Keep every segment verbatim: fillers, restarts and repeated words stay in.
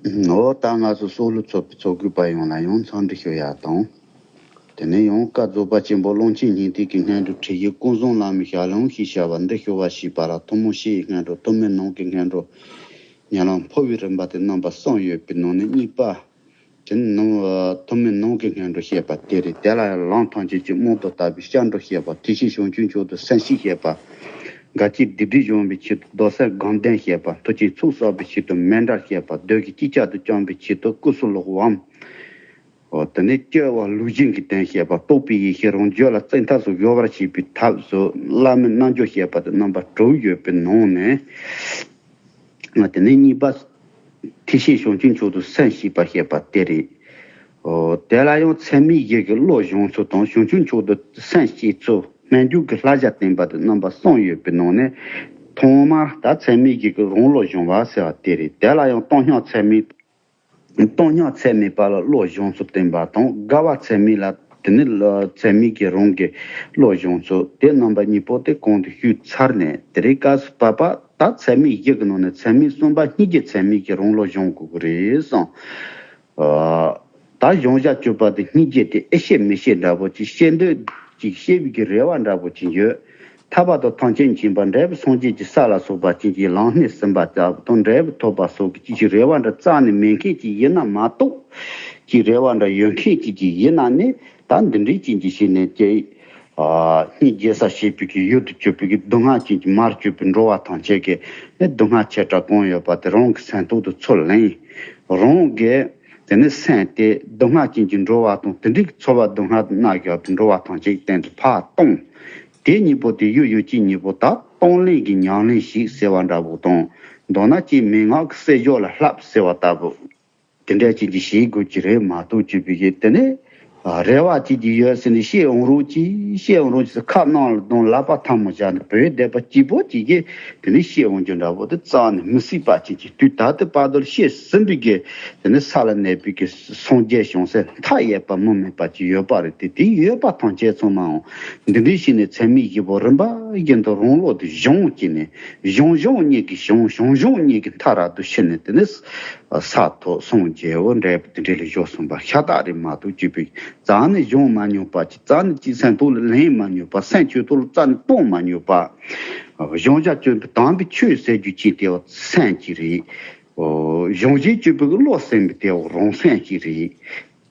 འོ་ད་ང་ཚོ་སྲོག་བླུ་ཚོགས་པའི་ཚོགས་དགོས་པ་ཡོངས་ལ་ཡང་འཚམས་འདྲི་ཞུ་ཡག་དང་། དེ་ནས་ཡང་བཀའ་རྫོགས་པ་ཆེན་པོ་ཀློང་ཆེན་སྙིང་ཐིག་གི་སྔོན་འགྲོ་ཁྲིད་ཡིག་ཀུན་བཟང་བླ་མའི་ཞལ་ལུང་ཞེས་བྱ་བ་འདི་ཞུ་བ་ཞེས་པ་ལ་ཐུན་མོང་ཕྱིའི་སྔོན་འགྲོ་ཐུན་མིན་ནང་གི་སྔོན་འགྲོ་ཉམས་ལེན་འཕོ་བའི་རིམ་པ་དེ་རྣམ་པ་གསུམ་ཡོད་པའི་ནང་ནས་གཉིས་པ། དེ་ནི་ནང་ཐུན་མིན་ནང་གི་སྔོན་འགྲོ་བཤད་པ་དེ་རེད། དེ་ལ་ཡང་ལམ་ཐམས་ཅད་ཀྱི་རྨང་དུ་བཏགས་པའི་སྐྱབས་འགྲོ་བཤད་པ། དེ་བཞིན་བྱང་ཆུབ་མཆོག་ཏུ་སེམས་བསྐྱེད་བཤད་པ། དགའ་སྐྱིད་སྡིག་སྒྲིབ་སྦྱོང་བའི་ཆེད་དུ་རྡོར་སེམས་སྒོམ་བཟླས་བཤད་པ། མཐུ་ཆེན་ཚོགས་བསགས་པའི་ཆེད་དུ་མཎྜལ་བཤད་པ། བདུད་ཀྱི་ཅི་ལྕགས་དུ་བཅོམ་པའི་ཆེད་དུ་སྐུ་གསུང་ཀློག་འམ། འོ་དེ་ནས་སྐྱོ་བ་ལུགས་བཞིན་གྱི་དོན་བཤད་པ། རྟོགས་པའི་ཡེ་ཤེས་རང་རྒྱུད་ལ་བཙན་ཐབས་སུ་གཞོལ་བར་བྱེད་པའི་ཐབས་སུ་བླ་མའི་རྣལ་འབྱོར་བཤད་པ་དེ་རྣམ་པ་དྲུག་ཡོད་པའི་ནང་ནས། དེ་ནས་གཉིས་པ། ཐེག་ཆེན་བྱང་ཆུབ་མཆོག་ཏུ་སེམས་བསྐྱེད་པ་བཤད་པ་དེ་རེད། འོ་དེ་ལ་ཡང་ཚད་མེད་བཞི་གི་བློ་སྦྱོང་ཚུལ་དང་བྱང་ཆུབ་མཆོག་ཏུ་སེམས་བསྐྱེད་ཚུལ། སྨོན་འཇུག་གི་བསླབ་བྱ་བསྟན་པ་དེ་རྣམ་པ་གསུམ་ཡོད་པའི་ནང་ནས། ཐོག་མར་ད་ཚད་མེད་བཞི་གི་རང་བློ་སྦྱོང་བ་ཟེར་བ་དེ་རེད། དེ་ལ་ཡང་བཏང་སྙོམས་ཚད་མེད། བཏང་སྙོམས་ཚད་མེད་པ་ལ་བློ་སྦྱོང་ཚུལ་བསྟན་པ་དང་། དགའ་བ་ཚད་མེད་ལ་དེ་ནི་ཚད་མེད་ཀྱི་རང་གི་བློ་སྦྱོང་ཚུལ་དེ་རྣམ་པ་གཉིས་པོ་དེ་གོང་དུ་ཞུས་ཚར་ནས། དེ་རིང་སྐབས་སུ་བབ་པ་ད་ཚད་མེད་བཞི་གི་ནང་ནས་ཚད་མེད་གསུམ་པ་སྙིང་རྗེ་ཚད་མེད་ཀྱི་རང་བློ་སྦྱོང་དགོས་ཀྱི་རེད་གསུངས། ཨ། ད་སྦྱང་བྱ་སྤྱོད་པ་དེ་སྙིང་རྗེ་དེ་ཨེ་ཤེས་མི་ཤེས་འདྲ་པོ་ཅིག་ཤེས་འདོད་ཅིག་ཤེས་པའི་གི་རེ་བ་འདྲ་པོ་ཅིག་ཡོད། ཐར་པ་དང་ཐམས་ཅད་མཁྱེན་པ་འབྲས་བུ་སངས་རྒྱས་ཀྱི་ས་ལ་སོགས་པ་ཅན་གྱི་ལམ་སྣེ་ཟིན་པ་ལྟ་བུ་དང་འབྲས་བུ་ཐོབ་པ་སོགས་ཀྱི་ཅིག་རེ་བ་འདྲ་རྩ་ནས་མེད་མཁན་ཅིག་ཡིན་ན་མ་གཏོགས། ཅིག་རེ་བ་འདྲ་ཡོད་མཁན་ཅིག་ཅིག་ཡིན་ན་ནི་ད་འདི་འདྲའི་ཅན་གྱི་ཤེས་ནས་ཀྱི། ཨ། སྙིང་རྗེ་ས་ཞེས་པའི་གི་ཡུལ་དུ་གྱུར་པའི་གི་སྡུག་བསྔལ་ཅན་གྱི་མར་གྱུར་པའི་འགྲོ་བ་ཐམས་ཅད་ཀྱི་ནི་སྡུག་བསྔལ་ཆེ་ཕྲ་གང་ཡོད་པ་དེ་རང་གི་སེམས་ཐོག་ཏུ་ཚུར་ལེན། རང་གི་དེ་ནི་སེམས་དེ་སྡུག་བསྔལ་ཅན་གྱི་འགྲོ་བ་དང་དེ་འདྲའི་ཚོར་བ་སྡུག་བསྔལ་དུ་མནར་བཞག་པའི་འགྲོ་བ་ཐམས་ཅད་ཀྱི་སྟེང་དུ་ཕར་གཏོང་། དེ་གཉིས་པོ་དེ་ཡུལ་ཡུལ་གྱི་གཉིས་པོ་ད་གཏོང་ལེན་གྱི་ཉམས་ལེན་ཞིག་ཟེར་བ་འདྲ་པོ་དང་། མདོར་ན་ཅིག་མན་ངག་གི་བསྲེ་སྦྱོར་ལ་བསླབ་ཟེར་བ་ལྟ་བུ། དེ་འདྲ་ཅིག་གིས་བྱེད་དགོས་ཀྱི་རེད་མ་གཏོགས་ཅིག་པའི་གི་དེ་ནི། རེ་བ་ཅིག་གི་ཡོད་ཟེར་ནས་བཤད་འོང་རོགས་ཅིག་བཤད་འོང་རོགས་ཅིག་ཟེར་ཁ་ནང་ལ་གདོང་ལག་པ་ཐལ་མོ་སྦྱར་ནས་བོད་སྡེ་པ་སྐྱིད་པོ་ཅིག་གིས་དེ་ནི་བཤད་འོང་རྒྱུ་འདྲ་པོ་དེ་རྩ་ནས་མི་སྲིད་པ་ཅིག་གིས་དུས་ད་ལྟ་བར་དུ་བཤད་ཟིན་པའི་གི་དེ་ནི་ས་ལ་གནས་པའི་གི་སངས་རྒྱས་བྱུང་སའི་མཐའ་ཡས་པ་མུ་མེད་པ་ཅིག་ཡོད་པ་རེད། དེ་དེ་ཡོད་པ་ཐམས་ཅད་ཚང་མའང་འདི་འདྲའི་ཞིག་ནས་ཚད་མེད་བཞི་པོ་རིམ་པ་བཞིན་དུ་རང་བློ་དེ་སྦྱོང་བྱས་ནས་སྦྱོང་སྦྱོང་གཉིས་ཀྱིས་སྦྱོང་སྦྱོང་སྦྱོང་གཉིས་ཀྱིས་མཐའ་རབ་ཏུ་ཕྱིན་ནས་དེ་ནི། ས་ཐོབ་སངས་རྒྱས་འོ་འབྲས་བུ་དེ་འདྲ་ལ་བཞག་སོང་པ་ཤ་སྟག་རེད་མ་གཏོགས་ཅིག་པའི་རྩ་ནས་སྦྱོང་མ་མྱོང་པ་ཅིག་རྩ་ནས་ཅིག་སེམས་ཐོག་ལ་ལེན་མ་མྱོང་པ་སེམས་ཆོས་ཐོག་ལ་རྩ་ནས་གཏོང་མ་མྱོང་པ། སྦྱང་བྱ་སྤྱོད་པའི་དམ་པའི་ཆོས་ཟེར་རྒྱུ་ཅིག་དེའོ་སེམས་ཅིག་རེད། སྦྱང་བྱེད་སྤྱོད་པའི་བློ་ཟེར་མི་དེའོ་རང་སེམས་ཅིག་རེད།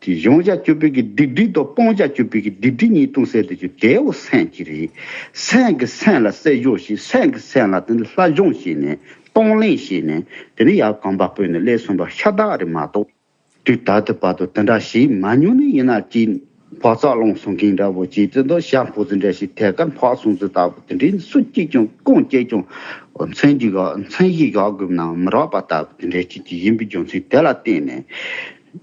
དེ་སྦྱང་བྱ་སྤྱོད་པའི་གི་སྡིག་སྒྲིབ་དང་སྤང་བྱ་སྤྱོད་པའི་གི་སྡིག་སྒྲིབ་ཉེས་ལྟུང་ཟེར་དེ་ཅིག་དེའོ་སེམས་ཅིག་རེད། སེམས་ཀྱི་སེམས་ལ་བསྲེ་སྦྱོར་བྱས་སེམས་ཀྱི་སེམས་ལ་དེ་ནི་སླར་སྦྱོང་བྱས་ནས། གཏོང་ལེན་བྱས་ནས་དེ་ནས་ཡར་གོམ་པ་སྤོས་ནས་སླེབས་སོང་པ་ཤ་སྟག་རེད་མ་གཏོགས། དུས་ད་ལྟ་བར་དུ་དེ་འདྲ་ཞིག་མ་མྱོང་ནས་ཡིན་ན་ཅིག་འཕག་འཚག་ལངས་སོང་མཁན་འདྲ་པོ་ཅིག་དེ་ཚོ་ཤ་འཕོ་ཚུལ་འདྲ་ཞིག་ཐད་ཀར་འཕག་སོང་ཚུལ་ལྟ་བུ་དེ་འདྲའི་སུ་གཅིག་ཀྱང་ཀུན་གཅིག་ཀྱང་མཚན་གྱི་དགག་མཚན་གཞི་དགག་དགོས་ནའང་མི་རག་པ་ལྟ་བུ་དེ་འདྲའི་ཅིག་ཅིག་ཡིན་པའི་རྒྱུ་མཚན་དེ་ལ་བརྟེན་ནས།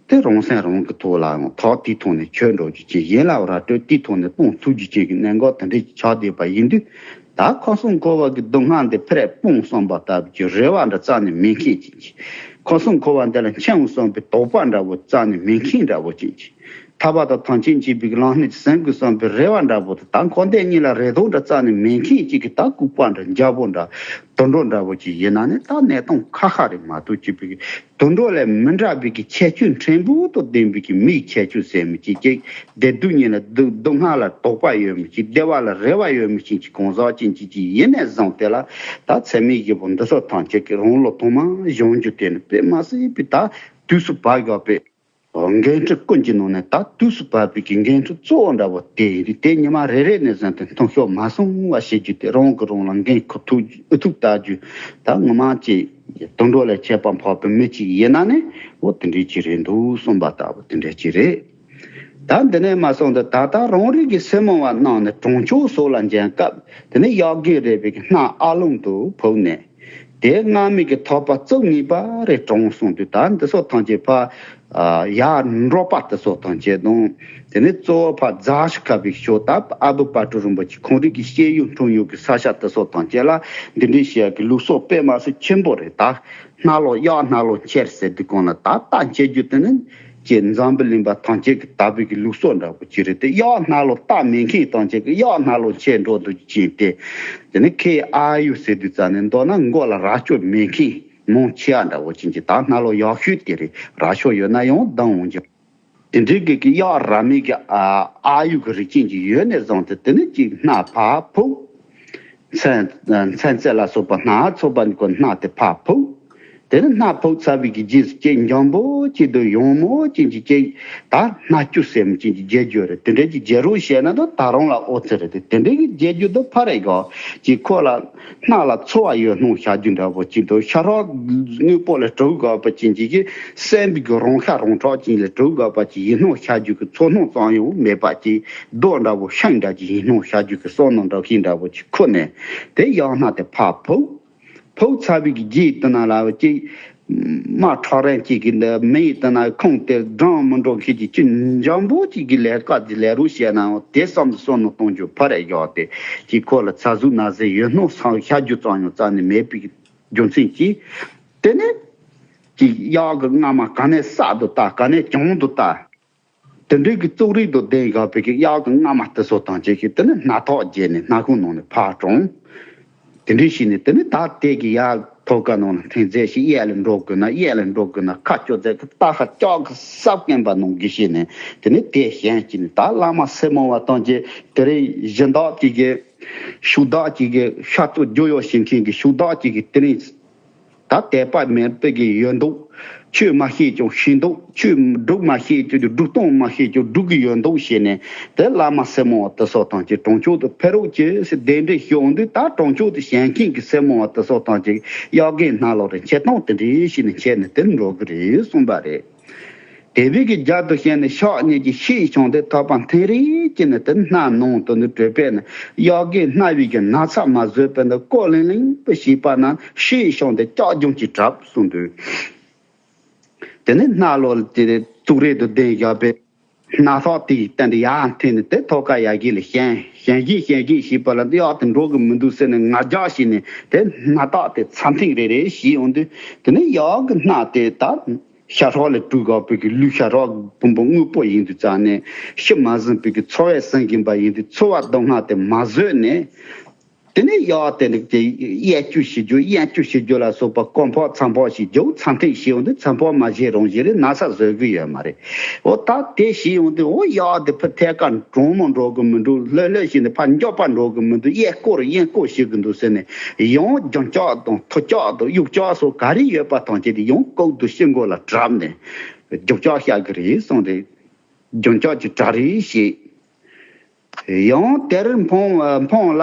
དེ་རང་སེམས་རང་གི་ཐོག་ལའང་ཐག་དེའི་ཐོག་ནས་ཆོད་འགྲོ་རྒྱུ་ཅིག་ཡིན་ལ་ར་སྤྲོད་དེའི་ཐོག་ནས་གཏོང་ཐུབ་རྒྱུ་ཅིག་གི་གནད་འགག་དེ་འདྲའི་ཆགས་བསྡད་པ་ཡིན་དུས། ད་ཁམས་གསུམ་འཁོར་བ་གི་སྡུག་བསྔལ་འདི་ཕར་སྤོང་བསམ་པ་ལྟ་བུ་གི་རེ་བ་འདྲ་རྩ་ནས་མེད་མཁན་ཅིག་གིས། ཁམས་གསུམ་འཁོར་བ་འདི་ལ་འཁྱམས་བསམ་པའི་དོགས་པ་འདྲ་བོ་རྩ་ནས་མེད་མཁན་འདྲ་བོ་ཅིག་གིས། ཐར་པ་དང་ཐམས་ཅད་མཁྱེན་པའི་ལམ་སྣེ་ཟིན་དགོས་བསམ་པའི་རེ་བ་འདྲ་བོ་དེ་ད་འཁོར་འདས་གཉིས་ལ་རེ་དོགས་འདྲ་རྩ་ནས་མེད་མཁན་ཅིག་གིས་ད་ལྐུགས་པ་འདྲ་འཇའ་པོ་འདྲ་དུད་འགྲོ་འདྲ་བོ་ཅིག་ཡིན་ན་ནི་ད་གནས་སྟངས་ཁ་ཁ་རེད་མ་གཏོགས་ཅིག་པའི་དུད་འགྲོ་ལས་མི་འདྲ་བའི་གི་ཁྱད་ཆོས་ཕྲན་བུ་དང་ལྡན་པའི་གི་མིའི་ཁྱད་ཆོས་ཟེར་མི་ཅིག་ཅིག་བདེ་སྡུག་གཉིས་ལ་སྡུག་སྡུག་བསྔལ་ལ་དོགས་པ་ཡོད་མི་ཅིག་བདེ་བ་ལ་རེ་བ་ཡོད་མི་ཅིག་ཅིག་གང་ཟག་ཅན་ཅིག་ཅིག་ཡིན་ནས་བཟུང་དེ་ལ་ད་ཚད་མེད་བཞི་པོ་འདི་ཚོ་ཐམས་ཅད་ཀྱི་རང་བློ་ཐོག་མར་སྦྱོང་རྒྱུ་དེ་ནི་དཔེ་མ་སྲིད་པའི་ད་དུས་སུ་བབ་ཡོད་པའི་འགན་འཁྲི་ཀུན་གྱི་ནང་ནས་ད་དུས་སུ་བབ་པའི་གི་འགན་འཁྲི་གཙོ་བོ་འདྲ་བོ་དེ་ཡིན་དུས་དེ་ཉི་མ་རེ་རེ་ནས་བཟུང་སྟེ་མཐོང་ཤོར་མ་སོང་བ་བྱེད་རྒྱུ་དེ་རང་གིས་རང་ལ་འགན་ཁུར་ཐུབ་ཨུ་ཐུག་ལྟ་རྒྱུ་ད་ངོ་མ་ཅིག་དུད་འགྲོ་ལས་ཁྱད་པར་འཕགས་པའི་མི་ཅིག་ཡིན་ན་ནི་འོ་དེ་འདྲའི་ཅིག་རེད་འདུག་གསུངས་པ་ལྟ་བུ་དེ་འདྲའི་ཅིག་རེད། ད་འདི་ནས་མ་སོང་དུ་ད་ལྟ་རང་རིགས་ཀྱི་སེམས་མང་བ་རྣམས་ནི་གྲོང་ཆོག་སོགས་ལ་འབྱོན་སྐབས་དེ་ནས་གཡག་རྒན་རས་པའི་སྣ་ཨ་ལོང་དུ་ཕུབ་ནས། དེ་སྔ་མའི་གི་ཐོབ་པ་རྩིབས་ངེས་པ་རེ་དྲོངས་གསུངས་དུས་ད་འདི་སོགས་ཐམས་ཅད་ཕ། ཡར་འབྲོག་པ་དེ་སོགས་ཐམས་ཅད་དང་། དེ་ནས་གཙོ་བོ་ཕ་རྫ་ཤུ་ཁ་བའི་ཕྱོགས་ད་ཨ་བུ་དཔལ་སྤྲུལ་རིན་པོ་ཆེ་ཁོང་རིགས་ཀྱི་སྐྱེས་ཡུལ་འཁྲུངས་ཡུལ་གྱི་ས་ཆ་དེ་སོགས་ཐམས་ཅད་ལ་འདི་འདྲའི་བཤད་ཀྱི་ལུགས་སྲོལ་དཔེ་མ་སྲིད་ཆེན་པོ་རེད་ད། སྣ་ལོག་གཡག་སྣ་ལོག་འཁྱེར་ཟེར་དུས་གོང་ལ་ད་ལྟ་འཁྱེར་རྒྱུ་དེ་ནི་ཀྱི་འཛམ་བུ་གླིང་པ་ཐམས་ཅད་ཀྱི་དག་པའི་གི་ལུགས་སྲོལ་འདྲ་པོ་ཅིག་རེད་དེ། གཡག་སྣ་ལོག་རྟ་མེད་མཁན་ཐམས་ཅད་ཀྱི་གཡག་སྣ་ལོག་འཁྱེར་འགྲོ་འདུག་ཅིང་སྟེ། དེ་ནི་ཁའི་ཨ་ཡུ་ཟེར་དུས་ཙ་ནས་མདོར་ན་མགོ་ལ་རྭ་ཅོ་མེད་མཁན། མང་ཆེ་བ་འདྲ་བོ་ཅན་གྱི་ད་སྣ་ལོ་ཡག་ཤོས་དེ་རེད། ར་ཤོ་ཡོད་ན་ཡང་ལྡང་འོང་རྒྱུ། དེ་འདྲའི་གི་གི་གཡག་ར་མའི་གི་ཨ་ཨ་ཡུག་གི་རིགས་ཅན་གྱི་ཡོད་ནས་བཟུང་སྟེ། དེ་ནི་གཅིག་སྣ་ཕར་ཕུག་མཚན་མཚན་རྩེ་ལ་སོགས་པ་སྣ་ཚོགས་པ་ནི་ཁོ་སྣ་དེ་ཕར་ཕུག་དེ་ནི་སྣ་ཕུག་ཚར་བའི་གི་རྗེས་སུ་ཅིག་འཇམ་པོ་ཅིག་དང་ཡང་མོ་ཅན་གྱི་ཅིག་ད་སྣ་སྐྱུ་སེམས་ཅན་གྱི་རྒྱལ་རྒྱུ་རེད། དེ་འདྲའི་གི་རྒྱལ་རོ་བཤད་ན་ད་ད་རུང་ལ་ཨོ་ཙི་རེད། དེ་དེ་འདྲའི་གི་རྒྱལ་རྒྱུ་དུ་ཕ་རེ་གོ་ཅིག་ཁོ་ལ་སྣ་ལ་ཚོ་བ་ཡོད་སྣང་བྱ་རྒྱུ་འདྲ་བོ་ཅིག་དང་། ཤ་རོགས་དངོས་པོ་ལ་གྲུབ་དགོས་པ་ཅན་གྱི་གི་སེམས་པའི་གི་རང་ཤ་རང་ཁྲག་ཅན་ལ་གྲུབ་དགོས་པ་ཅིག་ཡིན་སྣང་བྱ་རྒྱུ་གི་ཚོར་སྣང་ཙམ་ཡང་མེད་པ་ཅིག་རྡོ་འདྲ་བོ་ཤིང་འདྲ་ཅིག་ཡིན་སྣང་བྱ་རྒྱུ་གི་བསམ་སྣང་འདྲ་ཤིང་འདྲ་བོ་ཅིག་ཁུར་ནས་དེ་གཡག་སྣ་དེ་ཕར་ཕུག་ཕུག་ཚར་བའི་གི་རྗེས་དེ་ན་ལ་ཅིག་དམག་ཁྲག་རན་ཅིག་གི་འདི་མི་ཡི་དེ་ན་ཁོང་དེ་འགྲངས་མི་འགྲོ་མཁན་གྱི་ཅི་འཇམ་པོ་ཅིག་གི་ལས་ཀ་དེ་ལས་རོགས་བྱས་ནའང་དེ་བསམ་དུ་བསམ་ནོ་གཏོང་རྒྱུ་ཕར་རེ་བཞག་སྟེ་ཅིག་ཁོ་ལ་ཚ་གཟུགས་ན་ཟེར་ཡོད་སྣང་སང་ཤ་རྒྱུ་ཙམ་ཡང་རྩ་ནས་མེད་པའི་རྒྱུ་མཚན་གྱིས་དེ་ནས་ཅིག་གཡག་གི་རྔ་མ་ག་ནས་བསགས་འདུག་ལྟ། ག་ནས་བྱུང་འདུག་ལྟ། དེ་འདྲའི་གི་བཙོག་རིགས་དང་ལྡན་ཡོད་པའི་གི་གཡག་གི་རྔ་མ་དེ་ཚོ་དང་བཅས་ཀྱི་དེ་ནི་སྣ་ཐག་བརྒྱབ་ནས་སྣ་ཁུང་ནང་ནས་ཕར་དྲངས། དེ་འདྲའི་བྱས་ནས་དེ་ནི་ད་དེ་གི་ཡར་ཐོག་ཁ་ནང་ལ་འཐེན་རྫས་ཤིག་གཡས་ལ་འགྲོ་དགོས་ན་གཡས་ལ་འགྲོ་དགོས་ན་ཁ་སྐྱོ་རྫས་ཀྱི་རྟ་ཁ་ལྕགས་ཀྱི་སྲབ་སྐེམ་པ་ནང་གི་བྱས་ནས་དེ་ནི་དེ་བཞིན་བྱས་ནས་ད་བླ་མ་སེར་མོ་བ་དང་བཅས་དེ་རིང་སྦྱིན་བདག་ཅིག་གི་ཤུགས་བདག་ཅིག་གི་ཤ་ཚུགས་རྒྱུ་ཡོ་བྱེད་མཁན་གྱི་ཤུགས་བདག་ཅིག་གི་དེ་རིང་ད་དད་པ་མེད་པའི་གི་ཡོད་འདུག་ཆོས་མ་ཤེས་ཀྱང་ཤེས་འདུག་ཆོས་སྒྲུབ་མ་ཤེས་ཀྱང་སྒྲུབ་སྟངས་མ་ཤེས་ཀྱང་སྒྲུབ་གི་ཡོད་འདུག་ཞེས་ནས་དེ་བླ་མ་སེར་མོ་དེ་ཚོ་དང་བཅས་གྲོང་ཆོག་ཏུ་ཕེབས་རོགས་གྱིས་ཟེར་གདན་འདྲེན་ཞུ་འོང་དུས། ད་གྲོང་ཆོག་ཏུ་བྱོན་མཁན་གྱི་སེར་མོ་དེ་ཚོ་དང་བཅས་གཡག་རྒན་སྣ་ལོ་རེ་འཁྱེར་སྟངས་དེ་འདྲ་བྱས་ནས་འཁྱེར་ནས་དེར་འགྲོ་གི་རེད་གསུངས་པ་རེད། དེ་བས་ཀྱི་རྒྱབ་ཏུ་བྱས་ནས་ཕྱག་གཉིས་ཀྱིས་ཕྱིར་བྱུང་སྟེ་ཐོད་པ་འཐེན་རེ་བྱས་ནས་དེ་སྣ་ནང་དུ་ནི་བྲོས་པས་ན། གཡག་རྒན་སྣ་བའི་གི་ན་ཚ་མ་བཟོད་པས་ན་ཀོ་ལིང་ལིང་པོ་བྱས་པ་ན་ཕྱིར་བྱུང་སྟེ་ལྕགས་རྒྱུང་གིས་བྲབས་གསུངས་དུས། དེ་ནས་སྣ་ལོ་དེ་བཙོག་རིགས་དང་ལྡན་བཞག་པའི་སྣ་ཐག་དེ་ཡི་སྟེང་དུ་ཡར་འཐེན་ནས་དེ་ཐོག་ཁ་ཡར་རྒྱུད་ལ་བཞེངས་བཞེངས་བཞེངས་བཞེངས་བཞེངས་བྱས་པ་ལ་གཡག་དེ་འགྲོ་གི་མི་འདུག་ཟེར་ནས་ང་རྒྱལ་བྱས་ནས་དེ་སྣ་ཐག་དེ་ཚ་འཐེན་རེ་རེ་བྱས་ཡོང་དུས། དེ་ནས་གཡག་གི་སྣ་དེ་ད། ཤ་ཧྲག་ལས་གྲུབ་དགོས་པའི་གི་ལུས་ཤ་ཧྲག་ཕུང་པོ་དངོས་པོ་ཡིན་དུས་ཙང་ནས་ཤི་མ་ཟིན་པའི་གི་ཚོར་བས་ཟིན་གྱིན་པ་ཡིན་དུས་ཚོར་བ་སྡུག་བསྔལ་དེ་མ་བཟོད་ནས། དེ་ནས་གཡག་དེ་ནི་དེ་གཡས་སྐྱུག་བྱེད་རྒྱུ་གཡོན་སྐྱུག་བྱེད་རྒྱུ་ལ་སོགས་པ་རྐང་ཕག་ཚ་ཕག་ཞིག་རྒྱུག་ཚ་འཐེན་བྱེད་ཡོང་དུས་ཚ་ཕག་མ་བྱེད་རང་བྱེད་རེད། ན་ཚ་བཟོད་གི་ཡོད་མ་རེད། འོ་ད་དེ་བྱེད་ཡོང་དུས་འོ་གཡག་དེ་ཕར་ཐད་ཀར་གྲོང་མོ་འགྲོ་གི་མི་འདུག་ལྷོད་ལྷོད་བྱས་ནས་ཕར་མགྱོགས་པ་འགྲོ་གི་མི་འདུག་གཡས་སྐོར་གཡོན་སྐོར་བྱེད་གི་འདུག་ཟེར་ནས་ཡང་རྒྱང་ལྕག་དང་ཐོལ་ལྕག་དང་གཡུག་ལྕག་སོགས་ག་རེ་ཡོད་པ་ཐམས་ཅད་དེ་ཡང་ལྐོག་ཏུ་ཤི་མགོ་ལ་བྲབས་ནས། རྒྱུག་ལྕག་བཤགས་གི་རེད་གསུངས་ཏེ། རྒྱུག་ལྕག་གི་གྲ་རེ་བྱས། ཡང་དེར་འཕངས་འཕངས་ལ་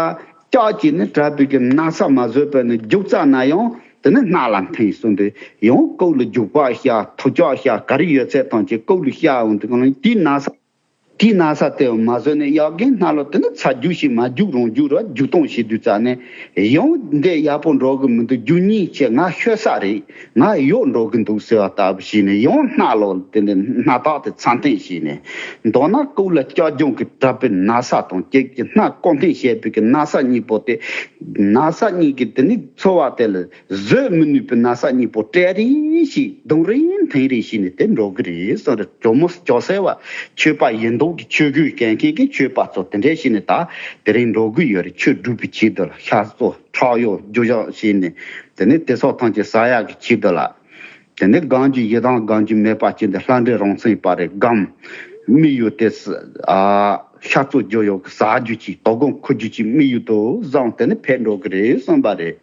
ལྕག་གིས་ནི་བྲབས་པའི་གི་ན་ཚ་མ་བཟོད་པས་ནི་རྒྱུག་རྩ་ན་ཡང་དེ་ནི་སྣ་ལ་འཐེན་གསུངས་ཏེ། ཡང་ལྐོག་ལ་རྒྱུག་པ་བཤགས་ཐོལ་ལྕག་བཤགས་ག་རེ་ཡོད་ཚད་ཐམས་ཅད་ལྐོག་ལ་བཤགས་འོང་དུས་གང་ལ་དེའི་ན་ཚ། དེའི་ན་ཚ་དེ་མ་བཟོད་ནས་གཡག་རྒན་སྣ་ལོ་དེ་ནི་ཚ་རྒྱུག་ཞིག་མ་རྒྱུག་རང་རྒྱུག་ར་རྒྱུག་སྟངས་བྱེད་དུས་ཙང་ནས་ཡང་འདི་ཡག་པོ་འགྲོ་གི་མི་འདུག་རྒྱུག་སྙིང་ཆེ། ང་ཤོར་ས་རེད། ང་གཡོག་འགྲོ་གི་འདུག་ཟེར་བ་ལྟ་བུ་བྱས་ནས་ཡང་སྣ་ལོ་དེ་ནི་སྣ་ཐག་དེ་ཚ་འཐེན་བྱས་ནས། མདོར་ན་ལྐོག་ལ་ལྕགས་རྒྱུང་གིས་བྲབས་པའི་ན་ཚ་དང་གཅིག་གི་སྣ་ལྐོག་འཐེན་བྱས་པའི་གི་ན་ཚ་གཉིས་པོ་དེ། ན་ཚ་གཉིས་ཀྱི་དེ་ནི་ཚོར་བ་དེ་ལ་བཟོད་མི་ནུས་པའི་ན་ཚ་གཉིས་པོ་སྤྲད་རེ་ཞིག་རྡུང་རེ་འཐེན་རེ་བྱས་ནས་དེ་འགྲོ་གི་རེད་གསུངས་རེད། ཇོ་མོ་ཇོ་སེར་བ་ཆོས་པ་ཡིན་མདོག་གི་ཆོས་གོས་གྱོན་མཁན་གྱི་ཆོས་པ་ཚོ་དེ་འདྲས་བྱས་ནས་ད་དེ་རིང་འགྲོ་གི་ཡོད་རེད། ཆོས་སྒྲུབ་པའི་ཆེད་དུ་ལ་ཤ་ཚོ་ཁྲག་གཡོག་རྒྱུ་ཞག་བྱས་ནས་དེ་ནས་དེ་སོགས་ཐམས་ཅད་ཟ་ཡག་གི་ཆེད་དུ་ལ། དེ་ནས་གང་གི་ཡི་དམ་གང་གི་མེད་པ་ཅན་དེ་ལྷ་འདྲེ་རང་སེམས་པ་རེད། སྒམ་མི་ཡུལ་དེ་ས་ཨ་ཤ་ཚོ་རྒྱུ་ཡོག་གི་ཟ་རྒྱུ་ཅིག་དོ་དགོང་ཁུ་རྒྱུ་ཅིག་མི་ཡུལ་དུ་བཟང་དེ་ནས་ཕེབས་འགྲོ་གི་རེད་གསུངས་པ་རེད།